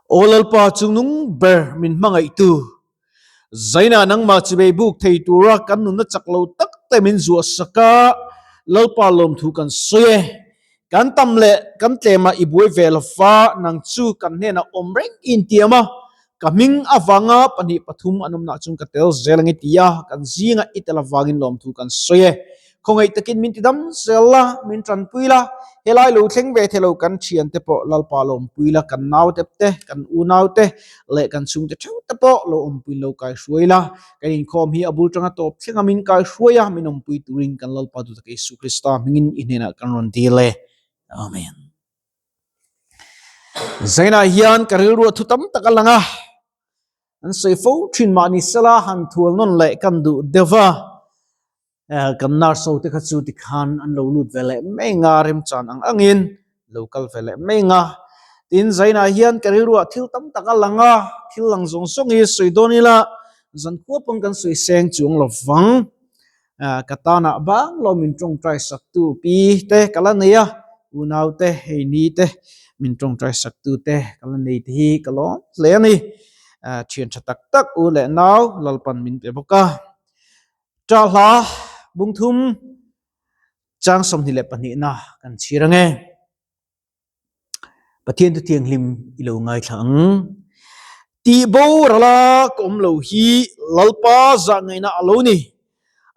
Aw Lalpa chungnung ber min hmangaihtu, Zaina nangmah chibei buk thei tura kan nunna chak lo tak te min zuah sak a, Lalpa lawmthu kan sawi e. Kan tam leh kan tlemah i buai ve lo va, nang chu kan hnenah awm reng i intiam a, ka hming avanga pahnih pathum an awmnah chuan ka tel zel ang i ti a, kan zingah i tel avangin lawmthu kan sawi e. Khawngaih takin min ti dam zel la, min tanpui la, helai lo thleng ve thei lo kan thiante pawh Lalpa lo awmpui la, kan naute te, kan unaute leh kan chhungte theuh te pawh lo awmpuiin lo kaihruai la, kan inkhawm hi a bul tanga tawp thlenga min kaihruai a, min awmpui turin kan Lalpa duhtak Isu Krista hmingin i hnenah kan rawn dil e. Amen. Zainah hian ka rilru a thu tam tak a lang a, an sawi fo thin mahni sela han thual nawn leh kan duh deuh va. Kan nurse ho te kha chu tikhan an lo lut ve leh mai nga remchan ang angin lo kal ve leh mai nga. Tin, Zainah hian ka rilruah thil tam tak a lang a, thil lang zawng zawng hi sawi dawn ila zan khua pawn kan sawi seng chuang lo vang. Ka tanah bang lo min tawngtai sak tu pi te ka la nei a, unau te, hei ni te min tawngtai sak tu te ka la nei te hi ka lawm hle a ni. Thian tha tak tak u leh nau Lalpan min pe bawk a. Ṭah hla bungthum chang 22na kan chhir ange. Pathian thu thianghlim i lo ngaithla ang. Tih borala ka awm lo hi Lalpa zah ngaihna a lo ni.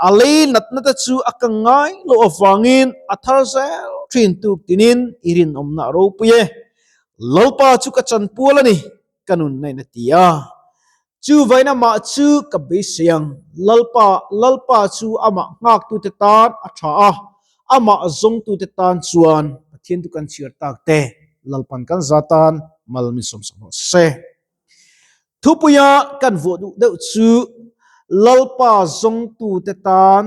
A lei natna te chu a ka ngai loh avangin a thar zel thin tuk tinin i rinawmna a ropui e. Lalpa chu ka chanpual a ni, ka nun ngaihna ti a. Chu vaina mah chu ka beisei ang. Lalpa, Lalpa chu amah nghaktute tan a tha a, amah zawngtute tan chuan Pathian chu kan chhiar tak te, Lalpan kan za tan mal min sawmsak rawh se. Thupuia kan vuah duh deuh chu Lalpa zawngtute tan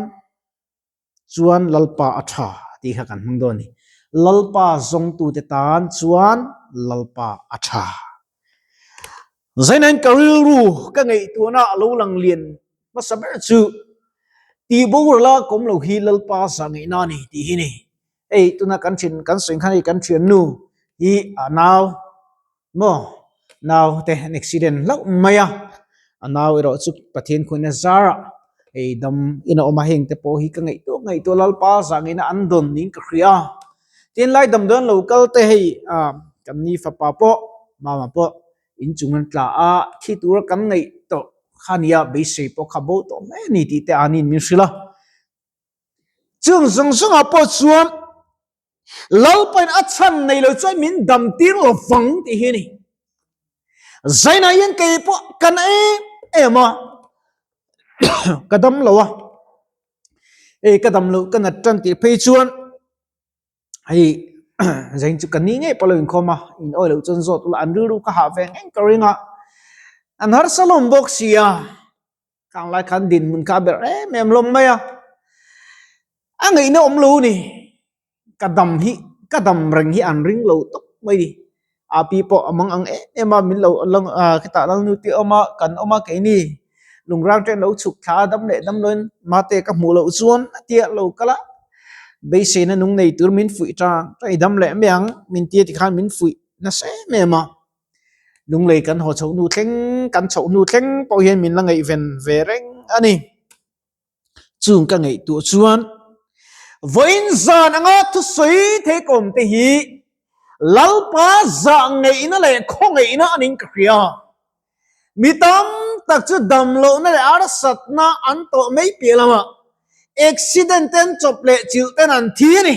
chuan Lalpa a tha tih kha kan hmang dawn a ni. Lalpa zawngtute tan chuan Lalpa a tha. Zainain ka rilru ka ngaihtuahna a lo lang lian hmasa ber chu tih borala kawm lo hi Lalpa zah ngaihna a ni tih hi ni. Hei tuna kan thian kan sawi khan hei kan thiannu hi a nau Maw? Nau te an accident hlauh mai a, a nau erawh chu Pathian khuaina zarah hei dam in a awm a, heng te pawh hi ka ngaihtuah ngaihtuah Lalpa zangina an dawn niin ka hria a. Tin, lai damdawi an lo kal te hei ah kan ni fapa pawh mama pawh inchung an tla a, thi tura kan ngaih tawh kha nia beisei pawh kha bo tawh mai a ni tih te anin min hrilh a. Chung zawng zawngah pawh chuan Lalpain a chhan nei lo chuan min dam tir lo vang tih hi a ni. Zainah hian kei pawh ka na em em a, ka dam lo a, hei ka dam loh ka nat tan tih phei chuan hei zain chu ka ni ngei pawh lo inkhawm a, in awi loh chuan zawt ula an rilru ka hah ve ngei ka ring a, an harsa lawm bawk si a. Khang lai khan dinhmun kha a berh em em hlawm mai a, a ngaihna awm lo ni, ka dam hi ka dam reng hi an ring lo tawp mai ni, a pi pawh a mang ang em em a min lo lang a khitah lalnu te awm a kan awm a keini lungrang te an lo chhuk thla a dam leh dam loin mate ka hmuh loh chuan a tia lo kal a, beiseina nung nei tur min fuih tang tang i dam leh mai ang min tia tikhan min fuih nasa em em a. Lunglei kan haw chhoh hnu thleng, kan chhoh hnu thleng pawh hian min la ngaihven ve reng a ni. Chung ka ngaihtuah chuan vawiin zan anga thusawi thei kawm te hi Lalpa zah ngaihna leh khawngaihna a ning ka hria. Mi tam tak chu damlohna leh arsatna an tawh mai piah lamah accident ten chawp leh chilh ten an thi a ni.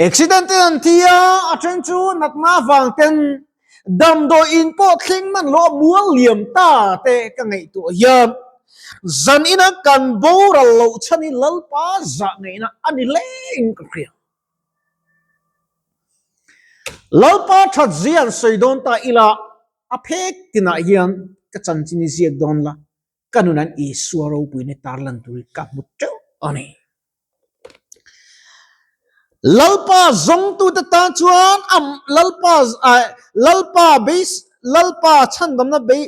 Accident te an thi a, a then chu natna avang ten damdawi in pawh thleng man lo a mual liam ta te ka ngaihtuah hian zan ina kan boral loh chhan hi Lalpa zah ngaihna a ni hle in ka hria. Lalpa that zia an sawi dawn ta ila a phek tinah hian ka chanchin i ziak dawn la ka nun an Isua ropuina tarlan turin ka hmu teuh a ni. Lalpa zawngtute tan chuan am Lalpa Lalpa beis Lalpa chhandamna bei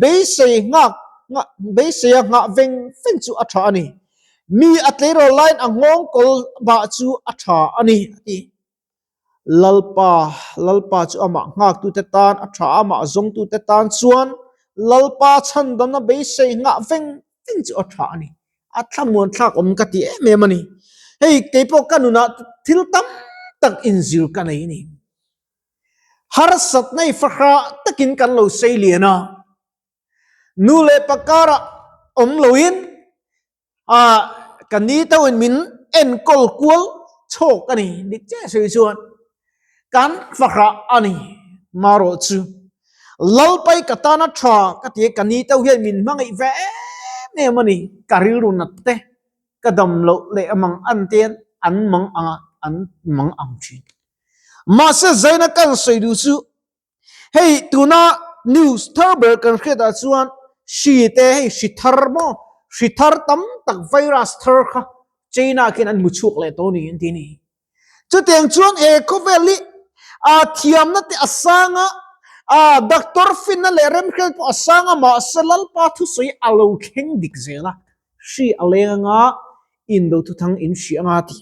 beisei nghak nghah beiseia nghah veng veng chu a tha a ni. Mi a tleirawl laiin a nghawng kawl bah chu a tha a ni a ti. Lalpa, Lalpa chu amah nghaktute tan a tha a, amah zawngtute tan chuan Lalpa chhandamna beisei nghah veng veng chu a tha a ni. A thlamuan thlak awm ka ti em em a ni. Hei keipawh ka nunah thil tam tak inzir ka nei a ni. Harsatna i fahrah takin kan lo sei lian a, nu leh pa karah awm loin ah ka ni teuhin min enkawl kual chhawk a ni dik chiah sawi chuan kan fahrah a ni marawh chu Lalpai ka tana tha ka ti a ka ni teuh hian min hmangaih ve em em a ni ka rilru nat te ka dam loh leh a mang an te hian an mang ang a an mang ang thin mahse zaina kan sawi duh chu Hei tuna news thar ber kan hriat ah chuan hri te hei hri thar maw hri thar tam tak virus thar kha China khian an hmu chhuak leh tawh a ni an ti a ni. Chutiang chuan he khawvel hi ah thiamna te a sang a, ah doctor finna leh remhriat pawh a sang a mahse Lalpa thusawi a lo thleng dik zel a, hri a leng anga indo thuthang in hria anga ti.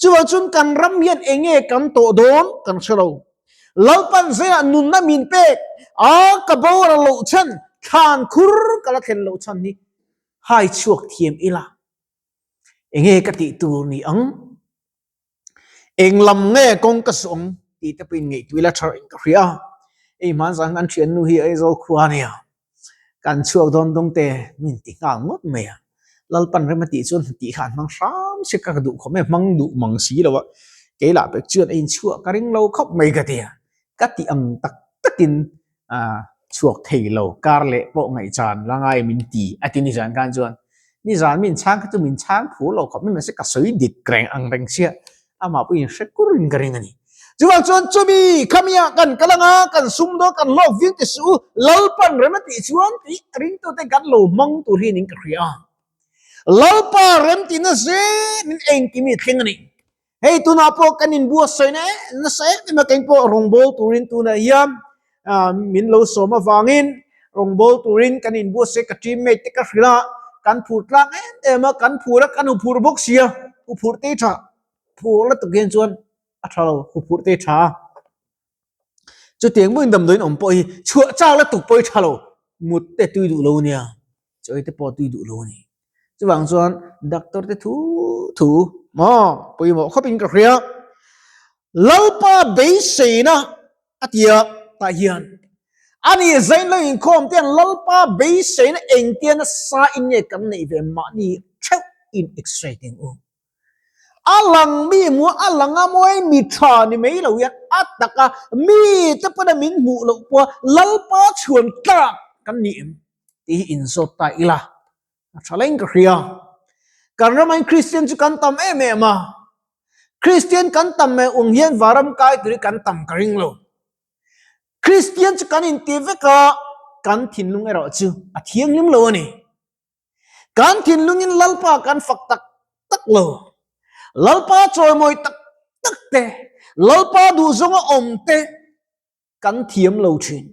Chuvang chuan kan ram hian eng nge kan tawh dawn kan hre lo. Lalpan zaiah nunna min pek a ka boral loh chhan thlan khur ka la thlen loh chhan hi hai chhuak thiam ila eng nge ka tih tur ni ang? Eng lam nge kawng ka suh ang tih te pawhin ngaihtuah ila tha reng ka hria a. Hei hmanzang kan thiannu hi Aizawl khua a nia. Kan chhuak dawn dawng te min ti nghal ngawt mai a. Lalpan rem a tih chuan tih kha an hmang hram se ka duh khawp mai a, hmang duh mang si lo a. Kei lah pek chuan a inchhuah ka ring lo khawp mai ka ti a. Ka tih ang tak takin chhuak thei lo kar leh pawh ngaihchan la ngai min ti a ti nizan khan chuan nizan min chhang kha chu min chhang phur lo khawp mai mahse ka sawi dik reng ang reng sia amah pawhin hre kur in ka ring a ni chuvang chuan chumi khamia kan kal anga kan sum dawn kan hlawk viau te suh u Lalpan rem a tih chuan tih ringtute kan lo hmang tur hian in ka hria a Lalpa rem tihna zel in engkim hi a thleng a ni. Hei tunah pawh kan inbuatsaihna nasa em em a keng pawh rawngbâwl turin tunah hian min lo sawm avangin rawngbâwl turin kan inbuatsaih ka teammate te ka hrilh a, kan phur tlang em em a, kan phur a, kan huphur bawk si a, huphurh te tha phur la tuk hian chuan a tha lo, huphurh te tha a. Chutiang hmun damdawiin awm pawh hi chhuah chak la tuk pawh hi tha lo, mut te tui duh lo nia, chawi te pawh tui duh lo a ni. Chuvang chuan doctor te thu thu maw pawimawh khawp in ka hria. Lalpa beiseina a tia tah hian ani zain lo inkhawm te hian Lalpa beiseina engtia nasa in nge kan neih ve mahni theuh in x-ray teng u. A lang mi hmu a lang a mawi mi tha ni mai lo hian a taka mi te pawh min hmuh loh pawh Lalpa chhuan tlak kan ni em tih hi inzawt ta ila a tha leng ka hria. Kan ramain Kristian chu kan tam em em a, Kristian kan tam mai ung hian varam kai tur hi kan tam ka ring lo. Kristian chu kan inti vek a, kan thinlung erawh chu a thianghlim lo a ni. Kan thinlungin Lalpa kan fak tak tak lo. Lalpa chawimawi tak tak te, Lalpa duhzawnga awm te kan thiam lo thin.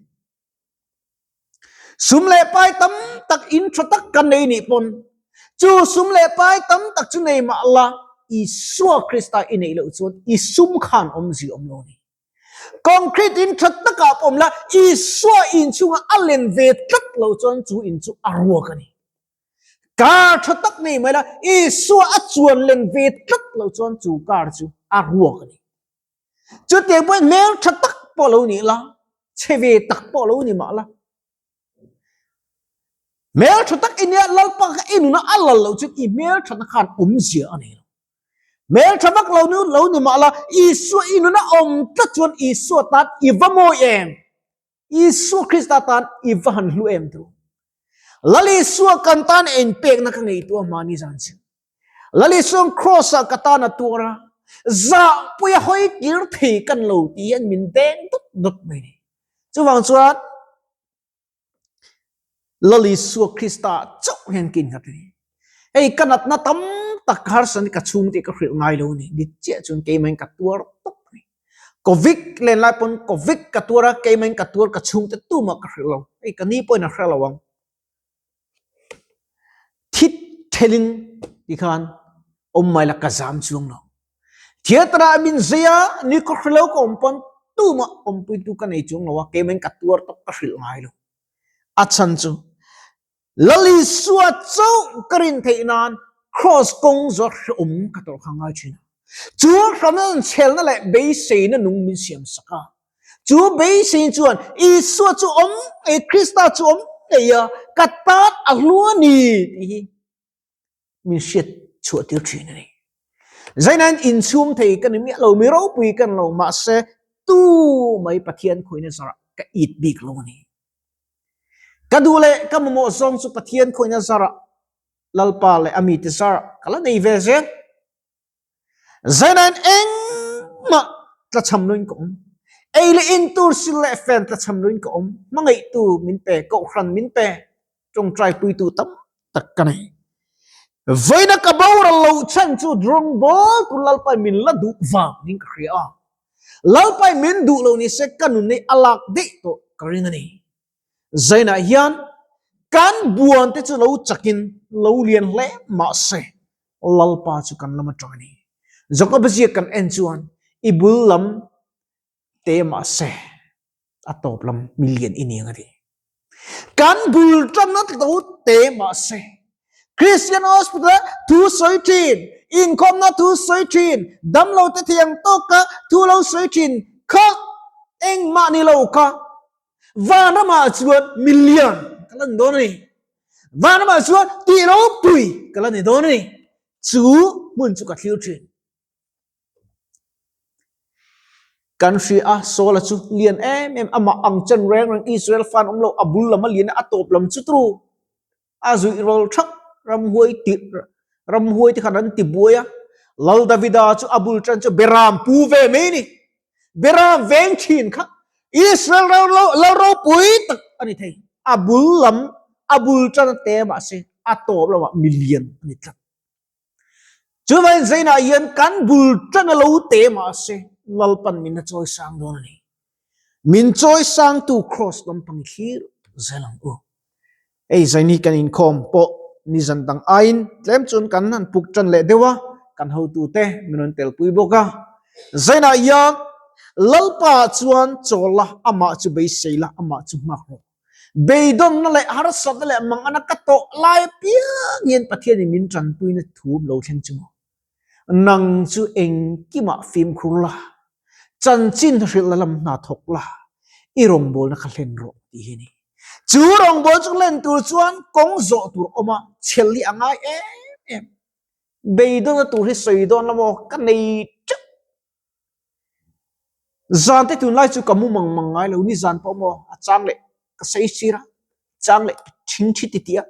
Sum leh pai tam tak in tha tak kan nei nih pawn, chu sum leh pai tam tak chu nei mah la, Isua Krista i neih loh chuan i sum khan awmzia awm lo a ni. Concrete in tha takah pawh awm la, Isua inchhungah a len ve tlat loh chuan chu in chu a ruak a ni. Car tha tak nei mai la, Isua a chuan len ve tlat loh chuan chu car chu a ruak a ni. Chutiang pawhin hmel tha tak pawh lo ni la, chhe ve tak pawh lo ni mah la, hmel tha tak i nia Lalpa kha i nuna a lal loh chuan i hmel thatna khan awmzia a nei lo. Hmel tha vak lo nu lo ni mah la, Isua i nuna awm tlat chuan Isua tan i va mawi em? Isua Krista tan i va han hlu em tu? Lal Isua kan tan inpekna ka ngaihtuah hmani zan chu. Lal Isua'n Cross-ah ka tan a tuar a, zahpui a hawi kir thei kan lo tih hian min deng dawt dawt mai ni. Chuvang chuan Lal Isua Krista chauh hian ka innghat a ni. Hei ka natna tam tak ka harsa ni ka chhungte ka hrilh ngai lo a ni. Dik chiah chuan keimahin ka tuar tawp a ni. Covid len lai pawn Covid ka tuar a, keimahin ka tuar ka chhungte tumah ka hrilh lo. Hei ka ni pawhin a hre lo ang. Thit thelin tikhan awm mai la ka zam chuang lo. Theatre ah min zei a, ni ka hrilo ka awm pawn tumah awmpuitu ka nei chuang lo a, keimahin ka tuar tawk ka hrilh ngai lo. A chhan chu Lal Isua chauh ka rin theih nan Kraws kawng zawh hrehawm ka tawrh kha ngai thin a. Chu hramna chhelna leh beiseina nung min siam sak a. Chu beisei chuan Isua chu awm ngei, Krista chu awm ngei a, ka tan a hlu a ni tih hi min hriat chhuah tir thin a ni. Zainain inchhung thei ka ni miah lo, mi ropui ka ni lo, mahse tu mai Pathian khawihna zarah ka it bik lo a ni. Ka duh leh ka mamawh zawng chu Pathian khawihna zarah Lalpa leh a mite zarah ka la nei ve zel. Zainain engmah tlachham loin ka awm. Ei leh in tur sil leh fen tlachham loin ka awm. Hmangaihtu min pe, kohhran min pe, tawngtai puitu tam tak ka nei. Vawiina ka boral loh chhan chu rawngbâwl tur Lalpain min la duh vang niin ka hria a. Lalpain min duh lo ni se ka nun hi a lak daih tawh ka ring a ni. Zainah hian kan buan te chu lo chakin lo lian hle mah se Lalpa chu kan lam atang a ni. Jakoba ziak kan en chuan i bul lam te mah se a tawp lam mi lian i ni ang a ti. Kan bul tanna tlo te mah se Christian Hospital thu sawi thin, inkhawmna thu sawi thin, damlo te thiang tawka thu lo sawi thin kha engmah ni lo kha Vanramah chuan million ka la ni dawn a ni. Vanramah chuan tih ropui ka la ni dawn a ni. Chu hmun chu ka thlir thin. Kan hria a, Saula chu lian em em, amah ang chen reng reng Israel fan awm lo, a bul lam a lian a, a tawp lam chu tru. A zuih rawl thak ramhuai ti ramhuai te khan an ti buai a, Lal Davida chu a bul tan chu Beram pu ve mai ni. Beram veng thin kha Israel lal ropui tak a ni thei. A bul lam a bul tan a te mahse a tawp lamah milian a ni tlat. Chuvangin Zainah hian kan bul tan a lo te mahse Lalpan min a chawi sang dawn a ni. Min chawi sangtu Kraws lampang i thlir zel ang u. Hei Zaini kan inkhawm pawh nizan dang aiin tlem chuan kan han puk tan leh deuh a, kan hotute min rawn telpui bawk a. Zainah hian Lalpa chuan chawl la, amah chu beisei la, amah chu nghak rawh. Beidawnna leh harsatna leh mangana ka tawh lai apiang hian Pathianin min tanpuina thu lo thleng chu maw? Nang chu engkimah fimkhur la, chanchin hrilhna lam hna thawk la, i rawngbawlna kha hlen rawh tih hi a ni. Chu rawngbâwl chu hlen tur chuan kawng zawh tur awm a, chhel hi a ngai em em. Beidawnna tur hi sawi dawn la maw? Ka nei teuh. Zan te tunlai chu ka mu mang mang ngai lo, nizan pawh maw a chang leh ka sawi sir a, chang leh ka thing thi ti tih a,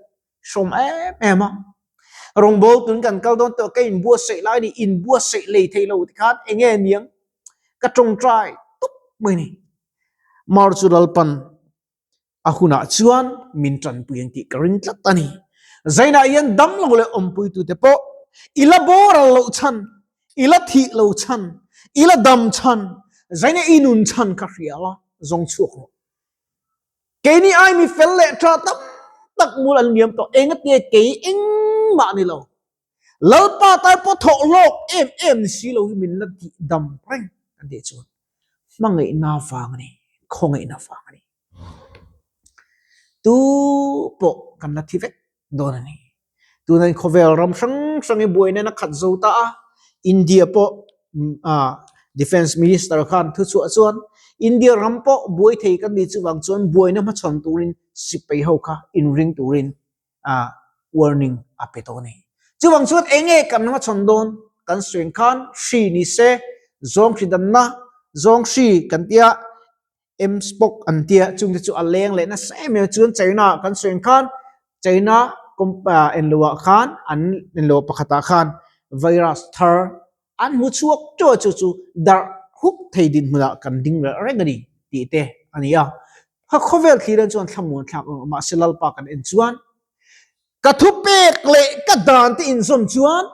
hrawm em em a. Rawngbâwl tun kan kal dawn tawh ka inbuatsaih lai ni, inbuatsaih lei thei lo tikhan eng nge niang ka tawngtai tawp mai ni. Mar chu Lalpan a hunah chuan min tanpui ang tih ka ring tlat a ni. Zainah hian dam lo leh awmpuitute pawh i la boral loh chhan, i la thih lo chhan, i la dam chhan, Zaina i nun chhan kha hria la, zawng chhuak rawh. Keini ai mi fel leh tha tam tak mul an liam tawh, engatinge kei engmah ni lo. Lalpa tan pawh thawh hlawk em em ni si lo hi min la tih dam reng an tih chuan hmangaihna vang a ni, khawngaihna vang a ni. Tu pawh kan la thi vek dawn a ni. Tunah khawvel ram hrang hrang hi buaina in a khat zo ta a, India pawh Defence Minister khan thuchhuah chuan India ram pawh buai thei kan ni chuvang chuan buaina hmachhawn turin sipai ho kha inring turin a warning a pe tawh a ni. Chuvang chuan eng nge kan hmachhawn dawn kan sawi khan hri ni se, zawng hri danna, zawng hri kan tia, mpox an tia chungte chu a leng leh nasa em em a chuan China kan sawi khan China enloah khan an enloah pakhatah khan virus thar an hmu chhuak teuh a chu chu darh hup thei dinhmunah kan ding reng reng a ni tih te a ni a. Kha khawvel thlir en chuan thlamuan thlak ang mahse Lalpa kan en chuan ka thupek leh ka dan te inzawm chuan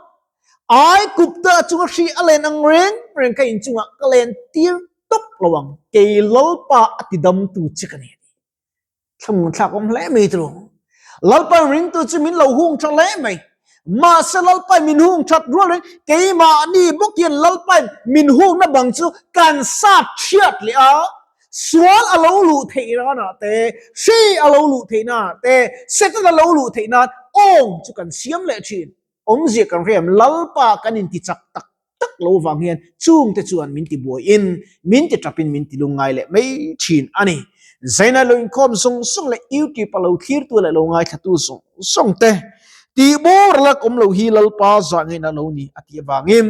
ai kupta chunga hri a len ang reng reng ka inchungah ka len tir tawp lo ang kei Lalpa a tidamtu che ka ni a ti. Thlamuan thlak awm hle mai turu. Lalpa ringtu chu min lo hung tha hle mai. Mahse Lalpain min hung that rual reng, keimahni bawk hian Lalpain min hungna bang chu kan sat thiat leh a, sual a lo luh theih nanah te, hri a lo luh theih nanah te, Satan a lo luh theih nan awng chu kan siam leh thin. Awmzia kan hriam Lalpa kan inti chak tak tak lo vang hian chungte chuan min ti buaiin, min ti tapin min ti lungngai leh mai thin a ni. Zaina lo inkhawm zawng zawng leh YouTube a lo thlirtu leh lo ngaithlatu zawng zawng te tih bawr la kawm lo hi Lalpa zah ngaihna lo ni a tih avangin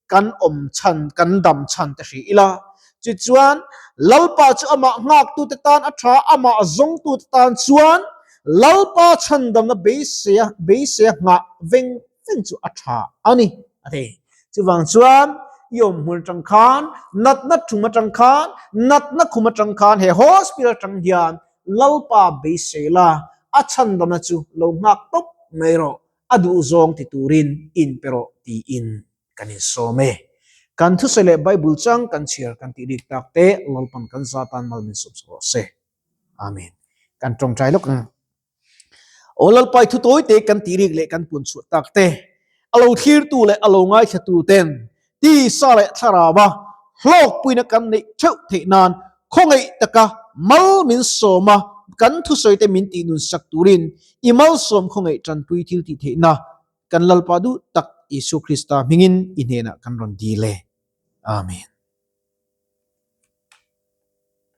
kan awm chhan, kan dam chhan te hri ila. Tichuan, Lalpa chu amah nghaktute tan a tha, amah zawngtute tan chuan Lalpa chhandamna beiseia beiseia nghah veng veng chu a tha a ni, a ti. Chuvang chuan i awm hmun atang khan, natna thum atang khan, natna khum atang khan he hospital atang hian Lalpa beisei la, a chhandamna chu lo nghak tawp mai rawh, a duhzawng ti turin inpe rawh tiin kan insawm e. Kan thusawi leh Bible chang kan chhiar kan tih rik tak te Lalpan kan za tan mal min sawm sak rawh se. Amen. Kan tawngtai lawk ang. Aw Lalpai thu tawi te kan tih rik leh kan pun chhuah tak te, a lo thlirtu leh a lo ngaithlatu ten tisa leh thlarau a hlawkpuina kan neih theuh theih nan khawngaih taka mal min sawm a, kan thusawi te min tih nun sak turin i malsawm khawngaih tanpui thil tih theihna kan Lalpa duh tak Isua Krista hmingin i hnenah kan rawn dil e. Amen.